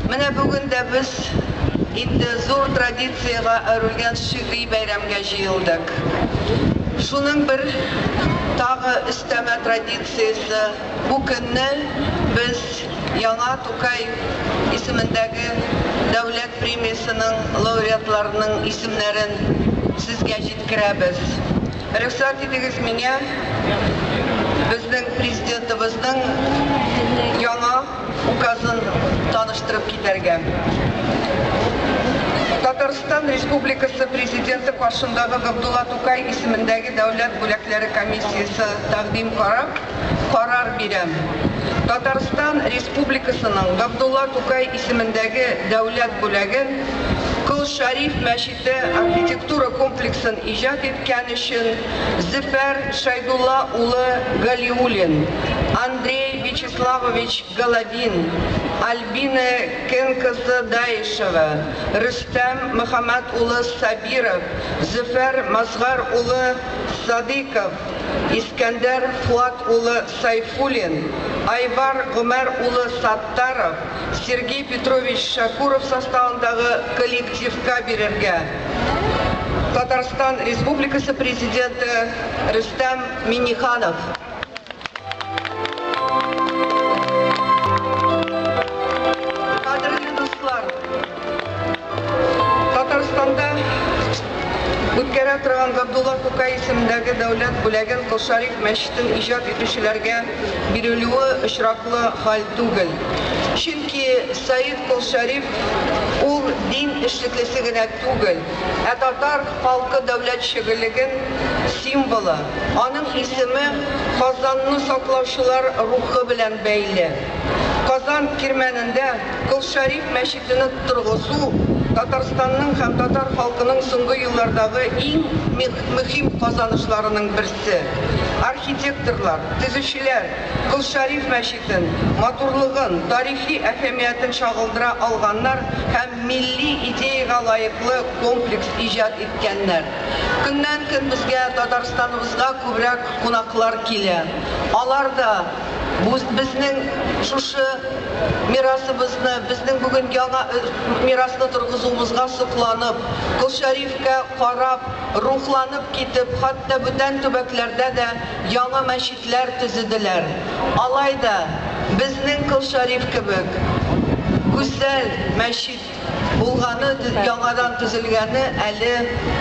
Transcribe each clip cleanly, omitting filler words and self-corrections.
Менә бүген дә без инде зур традициягә әверелгән шигъри бәйрәмгә җыелдык. Шуның бер тагы өстәмә традициясе, бу көнне без яңа Тукай исемендәге дәүләт премиясенең лауреатларының исемнәрен сезгә җиткерәбез. Рөхсәт итегез миңа безнең Президентыбызның яңа указын таныштырып китәргә. Татарстан Республикасы Президенты каршындагы Габдулла Тукай исемендәге дәүләт бүләкләре комиссиясе тәкъдим карап, карар бирәм. Татарстан Республикасының Габдулла Тукай исемендәге дәүләт бүләген Кол Шәриф мәчете архитектура комплексын иҗат иткән өчен Зөфәр Шәйдулла улы Галиуллин, Андрей Вячеславович Головин, Альбина Кен кызы Даишева, Рөстәм Мөхәммәт улы Сабиров, Зөфәр Мазгар улы Садыйков, Искәндәр Фуат улы Сайфуллин, Айвар Гомәр улы Саттаров, Сергей Петрович Шакуров составындагы коллективка бирергә. Татарстан Республикасы Президенты Рөстәм Миңнеханов. Кадерле дуслар, Татарстанда үткәрә торган Габдулла Тукай исемендәге дәүләт бүләген Кол Шәриф мәчетен иҗат итүчеләргә бирелүе очраклы хәл түгел. Чөнки Сәет Кол Шәриф ул дин эшлеклесе генә түгел, ә татар халкы дәүләтчелеген символы. Аның исеме Казанны саклаучылар рухы белән бәйле. Казан Кирмәнендә Кол Шәриф мәчетене торгызу Татарстанның һәм татар халкының соңгы еллардагы иң мөһим казанышларының берсе. Архитекторлар, төзүчеләр Кол Шәриф мәчетен, матурлыгын, тарихи әһәмиятен чагылдыра алганнар һәм милли идеягә лаеклы комплекс иҗат иткәннәр. Көннән-көн безгә Татарстаныбызга күбрәк кунаклар килә. Алар да бу безнең шушы мирасыбызны, безнең бүген яңа мирасны торгызуыбызга сокланып, Кол Шәрифкә карап, рухланып китеп, хәтта бүтән төбәкләрдә дә яңа мәчетләр төзеделәр. Алай да безнең Кол Шәриф кебек гүзәл мәчет булганы, яңадан төзелгәне әле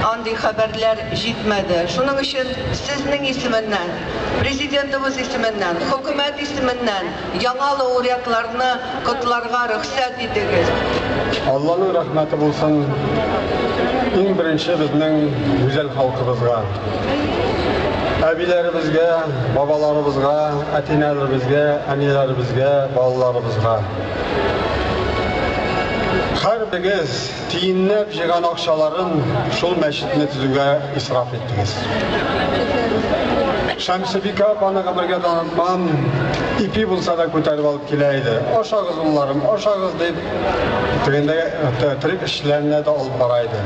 андый хәбәрләр җитмәде. Шуның өчен сезнең исеменнән, Президентыбыз исеменнән, хөкүмәт исеменнән яңа лауреатларны котларга рөхсәт итегез. Алланың рәхмәте булсын иң беренче безнең гүзәл халкыбызга. Әбиләребезгә, бабаларыбызга, әтинәребезгә, әниләребезгә, балаларыбызга. Һәрберегез тиенләп җыйган акчаларын шул мәчетне төзүгә исраф иттегез. Шәмсебикә апаны гомергә танытмам, ипи булса да күтәреп алып килә иде. Ашагыз, улларым, ашагыз дип, тегендә төрек эшчеләренә дә алып бара иде.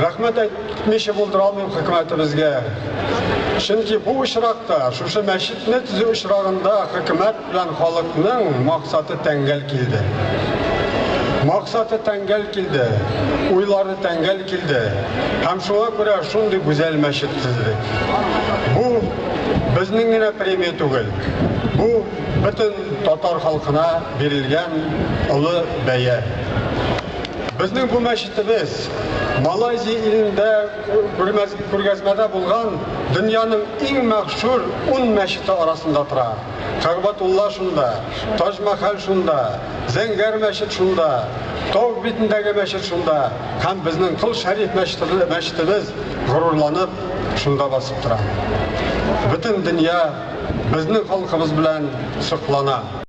Рәхмәт әйтмичә булдыра алмыйм хөкүмәтебезгә. Чөнки бу очракта, шушы мәчетне төзү очрагында хөкүмәт белән халыкның максаты тәңгәл килде. Максаты тәңгәл килде, уйлары тәңгәл килде. Һәм шуңа күрә шундый гүзәл мәчет төзедек. Бу безнең генә премия түгел. Бу бөтен татар халкына бирелгән олы бәя. Безнең бу мәчетебез Малайзия илендә күргәзмәдә булган дөньяның иң мәшһүр 10 мәчете арасында тора. Кәгъбәтулла шунда, Таҗ-Мәхәл шунда, Зәңгәр мәчет шунда, Тау битендәге мәчет шунда һәм безнең Кол Шәриф мәчетебез горурланып шунда басып тора. Бөтен дөнья безнең халкыбыз белән соклана.